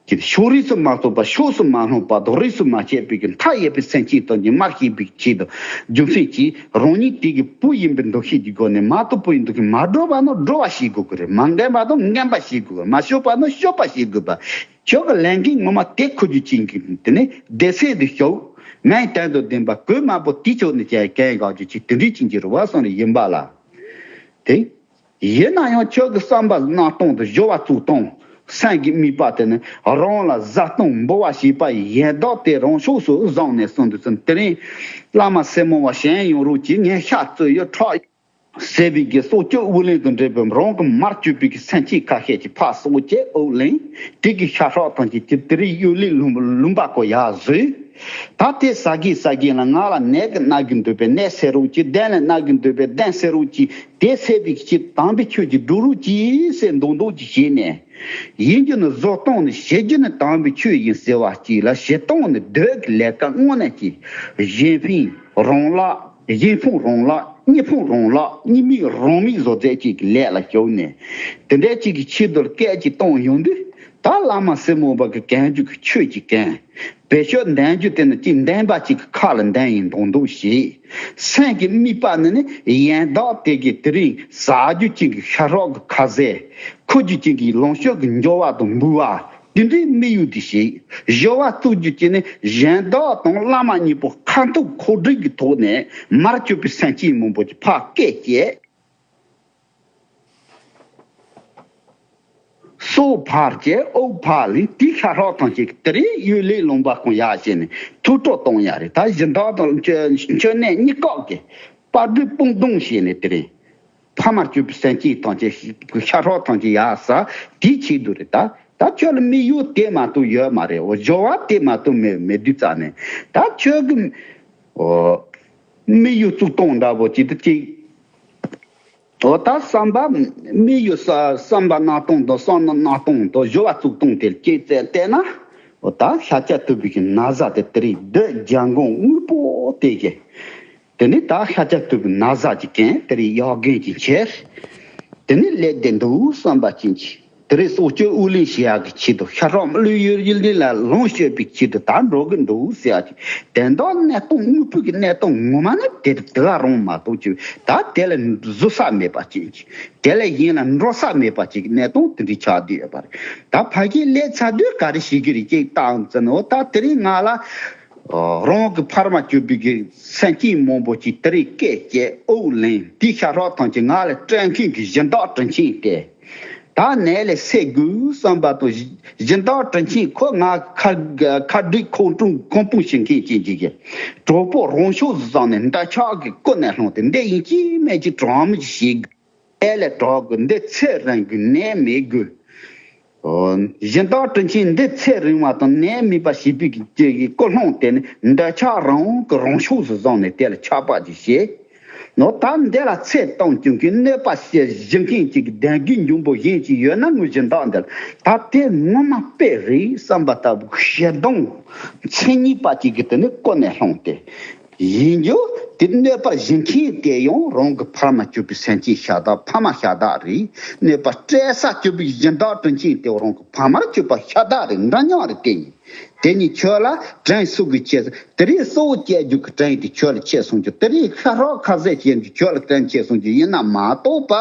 ཀྱི་ཕྱོགས་རིས་སུ་མ་གཏོགས་པ། ཕྱོགས་སུ་མ་ལྷུང་བ་དང་རིས་སུ་མ་ཆད་པའི་གི་མཐའ་ཡས་པའི་སེམས་ཅན་དང་ཉི་མ་ཤེས་པའི་ཆེད་དུ། རྒྱུ་མཚན་གྱིས་རང་ཉིད་དེ་གི་བུ་ཡིན་པའི་འདུ་ཤེས་ཀྱི་སྒོ་ནས། མ་གཏོགས་བུ་ཡིན་འདུ་ཤེས་མ་སྒྲོ་བ་ན་སྒྲོ་བ་ཤེས་དགོས་ཀྱི་རེད། མ་འགེམས་པ་ན་འགེམས་པ་ཤེས་དགོས་ཀྱི་རེད། མ་ཤོར་བ་ན་ཤོར་བ་ཤེས་དགོས་པ། ཁྱོད་ཀྱི་ལས་འགན་ངོ་མ་དེ་འཁུར་རྒྱུ་ཅན་གྱི་དེ་ནི་སྡེ་ཚན་དུ་ཞུགས། མིང་དོན་དང་ལྡན་པ་གོས་དམར་པོ་དེའི་ཕྱོགས་ནས་ཀྱང་གན་ག་རྒྱུ་ཅིག་དེ་འདྲའི་ཅན་གྱི་རེད་བ་སོང་རེ་ཡིན་པ་ལ། དེ། ཡིན་ན་ཡང་ཁྱོད་ཀྱི་བསམ་པ་སྣང་སྟོང་དང་སྦྱོར་བ་གཙུག་སྟོང་། སེམས་ཀྱི་དམིགས་པ་དེ་ནི་རང་ལ་བཟའ་བཏུང་འབུལ་བ་བྱེད་པ་ཡི་ཡན་ལག་དེ་རང་ཕྱོགས་སུ་བཟུང་ནས་གསུངས་འདུག་ཟེར། དེ་རིང་བླ་མ་སེར་མོ་བ་གཞན་ཡོང་རོགས་གྱིས། ངས་ཤ་བཙོས་ཡོད་ཁྲག་ཟེར་བའི་གི་སྲོག་གཅོད་དབུགས་ལེན་དང་འབྲེལ་བའི་རང་གི་མར་གྱུར་པའི་གི་སེམས་ཅན་ཁ་ཤས་ཀྱི་ཕར་སྲོག་བཅད་དབུགས་ལེན། དེ་གི་ཤ་ཁྲག་ཐམས་ཅད་ཀྱི་དེ་རིང་གཡུལ་ལས་ལུང་ལུང་པ་ཁོ་ཡར་བཟོས། ད་དེ་ཟ་གི་ཟ་གི་ལ་ང་ལ་ནད་ཀྱིས་མནར་གྱི་འདུག་པས་ནད་སེལ་རོགས་གྱིས། གདོན་ལ་མནར་གྱི་འདུག་པས་གདོན་སེལ་རོགས་གྱིས། དེ་སེལ་བའི་ཆེད་དམ་པའི་ཆོས་ཀྱི་སྒྲུབ་རོགས་གྱིས་ཟེར་མདོག་མདོག་ཅིག་བྱས་ནས། ཡིན་རྒྱུ་ནི་བཟོ་སྟངས་ནི། བྱེད་རྒྱུ་ནི་དམ་པའི་ཆོས་ཡིན་ཟེར་བ་གཅིག་ལ། བྱེད་སྟངས་ནི་བདུད་ཀྱི་ལས་ཀ་དངོས་གནས་ཀྱི་གཞན་ཕན་རང་ལག་གཞན་ཕན་རང་ལག་གཉིས་ཕན་རང་ལག་གཉིས་མེད་རང་མེད་བཟོ་རྩལ་ཅིག་གི་ལས་ལ་ཞུགས་ནས། དེ་འདྲའི་ཅིག་གི་ཆེད་དུ་སྐད་ཅིག་གཏོང་ཡོང་དུས། ད་བླ་མ་སེར་མོ་བ་གི་གན་རྒྱུ་གི་ཆོས་ཀྱི་གན། བེད་སྤྱོད་འདོན་རྒྱུ་དེ་ནི་ཅིག་འདོན་པ་ཅིག་གི་ཁ་ལ་འདོན་ཡིན་མདོག་མདོག་བྱེད། སེམས་ཀྱི་དམིགས་པ་ནི་ནི་ཡན་དག་དེ་གི་དེ་རིང་ཟ་རྒྱུ་ཅིག་གི་ཤ་ཁྲག་གི་ཁ་ཟས། འཁུར་རྒྱུ་ཅིག་གི་ལོངས་སྤྱོད་ཀྱི་འབྱོར་བ་དང་འབུལ་བ། དེ་འདྲའི་དམིགས་ཡུལ་དེ་བྱེད། སྦྱོར་བ་བཙུགས་རྒྱུ་ཅིག་ནི་གཞན་དག་དང་བླ་མ་གཉིས་པོ་ཁ་ཐུག་ཁོག་སྒྲིག་གི་ཐོག་ནས་མར་གྱུར་པའི་སེམས་ཅན་མང་པོ་ཅིག་ཕར་སྐད་བཅད། སྲོག་ཕར་བཅད། དབུགས་ཕར་ལེན། དེའི་ཤ་ཁྲག་ཐམས་ཅད་དེ་རིང་གཡུལ་ལས་ལུང་པ་ཁོ་ཡར་བྱས་ནས་ཐུགས་སྤྲོ་གཏོང་ཡ་རེད། ད་གཞན་དག་དང་མཆོད་མཆོད་གནས་གཉིས་ཀ་གི་དཔལ་སྒྲོན་དཔུང་གདུང་བྱས་ནས་དེ་རིང་ཕ་མར་གྱུར་པའི་སེམས་ཅན་ཐམས་ཅད་ཤ་ཁྲག་ཐམས་ཅད་ཡར་ཟ། དེའི་ཆེད་དུ་རེད། ད་ད་ཁྱོད་ལ་དམིགས་ཡུལ་དེ་མ་གཏོགས་ཡོད་མ་རེད། འོ་སྦྱོར་བ་དེ་མ་གཏོགས་མེད་མེད་དུས་ཙང་ནས། ད་ཁྱོད་ཀྱི་འོ་དམིགས་ཡུལ་གཙུག་སྟོང་འདྲ་པོ་ཅིག་ཏུ་ཅིག་འོ་ད་བསམ་པ་དམིགས་ཡུལ་ས་བསམ་པ་སྣང་སྟོང་དང་བསམ་མནོ་སྣང་སྟོང་དང་སྦྱོར་བ་གཙུག་སྟོང་དེ་ལ་སྐྱེས་ཚད་བལྟས་ན། འོ་ད་ཤཱཀྱ་ཐུབ་པའི་གི་ན་བཟའ་དེ་དེ་རིང་བདུད་རྒྱལ་འགོང་དངོས་པོ་དེ་གི། དེ་ནི་ད་ཤཱཀྱ་ཐུབ་པའི་ན་བཟའ་གི་རྐྱེན་དེ་རིང་གཡག་རྒན་གྱི་ཁྱེར། དེ་ནི་ལས་བདེ་འདུག་བསམ་པ་ཅན་གྱི། དེ་རིང་སྲོག་གཅོད་དབུགས་ལེན་བྱེད་ཡག་གི་ཆེད་དུ། ཤ་ཁྲག་བླུ་ཡུལ་ཡུལ་འདི་ལ་ལོངས་སྤྱོད་པའི་ཆེད་དུ་ད་འགྲོ་གི་འདུག་ཟེར་ཡག་གི། དེ་འདྲ་གནས་སྟངས་དངོས་པོའི་གི་གནས་སྟངས་ངོ་མ་ནི་དེ་དེ་ག་རང་མ་གཏོགས་ཅིག་ད་དེ་ལ་བཟོ་ས་མེད་པ་ཅན་གྱི། དེ་ལས་གཞན་ལ་འགྲོ་ས་མེད་པ་ཅིག་གི་གནས་སྟངས་དེ་འདྲའི་ཆགས་བསྡད་ཡོད་པ་རེད། ད་ཕ་གིའི་ལས་ཚར་དུས་ག་རེ་བྱེད་ཀྱི་རེད་ཅེས་བཏང་ཙང་ནོ། ད་དེ་རིང་ང་ལ་རང་གི་ཕ་མར་གྱུར་པའི་གི་སེམས་ཅན་མང་པོ་ཅིག་དེ་རིང་སྐད་བཅད་དབུགས་ལེན། དེའི་ཤ་ཁྲག་ཐམས་ཅད་ང་ལ་སྤྲད་མཁན་གྱི་སྦྱིན་བདག་དྲིན་ཆེན་དེ། ད་ནད་ལས་སེལ་དགོས་བསམ་པ་དང་། སྦྱིན་བདག་དྲིན་ཆེན་ཁོ་ང་ཁ་ཁ་བསྒྲིགས་ཁོང་ཁྲོ་ཁོང་སྤུངས་བྱེད་མཁན་ཅན་ཅིག་གི་གྲོགས་པོ་རང་ཕྱོགས་སུ་བཟུང་ནས་འདོད་ཆགས་ཀྱི་ཀུན་ནས་བསླངས་ཏེ། འདི་ཡིན་གཅིག་མིན་གཅིག་གྲངས་མེད་ཅིག་བྱེད་དགོས། ཨེ་ལས་གྲོགས་དགོས། འདི་ཚེ་རིང་དགོས། ནད་མེད་དགོས། ཨོ། སྦྱིན་བདག་དྲིན་ཆེན་འདི་ཚེ་རིང་བ་དང་ནད་མེད་པ་བྱེད་པའི་གི་ཀུན་སློང་དེ་ནི་འདོད་ཆགས་རང་གི་རང་ཕྱོགས་སུ་བཟུང་ནས་དེ་ལ་ཆགས་པ་ཅིག་བྱེད། ནོ་ད་འདི་ལ་ཚེ་གཏོང་སྐྱོང་གི་གནོད་པ་བྱེད་བཞིན་མཁན་ཅིག་གི་དལ་འགྱུར་འབྱུང་པོ་གཞན་ཅིག་ཡོད་ན་ངོས་སྦྱིན་བདག་འདི་ལ་ད་དེ་ངོ་མ་དཔེ་རེད་བསམ་པ་ལྟ་བུ་ཞེ་སྡང་མཚན་ཉིད་པ་ཅིག་གི་དེ་ནི་ཀུན་ནས་བསླངས་ཏེ། ཡིན་རྒྱུ་དེ་གནོད་པ་བྱེད་མཁན་དེ་ཡང་རང་གི་ཕ་མར་གྱུར་པའི་སེམས་ཅན་ཤ་སྟག་ཕ་མ་ཤ་སྟག་རེད། གནོད་པ་སྤྲད་ས་གྱུར་པའི་སྦྱིན་བདག་དྲིན་ཆེན་དེ་རང་གི་ཕ་མར་གྱུར་པ་ཤ་སྟག་རེད། འདྲ་མཉམ་རེད། དེ་གཉིས་དེ་གཉིས་ཁྱོད་ལ་དྲིན་གཟོ་གི་ཆེད། དེ་རིང་སྲོག་བཅད་རྒྱུ་གི་དྲིན་དེ་ཁྱོད་ལ་ཆེ་སོང་རྒྱུ། དེ་རིང་ཤ་ཁྲག་ཁ་ཟས་བྱེད་རྒྱུ་ཁྱོད་ལ་དྲིན་ཆེ་སོང་རྒྱུ་ཡིན་ན་མ་གཏོགས་པ།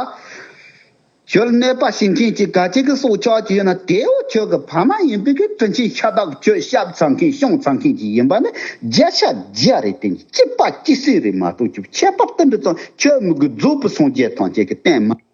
ཁྱོད་གནོད་པ་བྱེད་མཁན་གྱི་ག་ཅིག་གི་སྲོག་ཆགས་ཀྱི་ཡོད་ན་དེའོ་ཁྱོད་ཀྱི་ཕ་མ་ཡིན་པའི་གི་དྲིན་ཆེན་ཤ་སྟག་གི་ཁྱོད་ཤ་ཚ་མཁན་གཤོང་ཚ་མཁན་གྱི་ཡིན་པ་ནི་བརྒྱ་ཆ་བརྒྱ་རེད། དེ་གཅིག་པ་གཅིག་སྲིད་རེད་མ་གཏོགས་ཁྱོད་ཁྱད་པར་དུ་འདི་ཙམ་ཁྱོད་མི་དགོས། རྫོགས་པའི་སངས་རྒྱས་ཐམས་ཅད་ཀྱི་བསྟན་མ་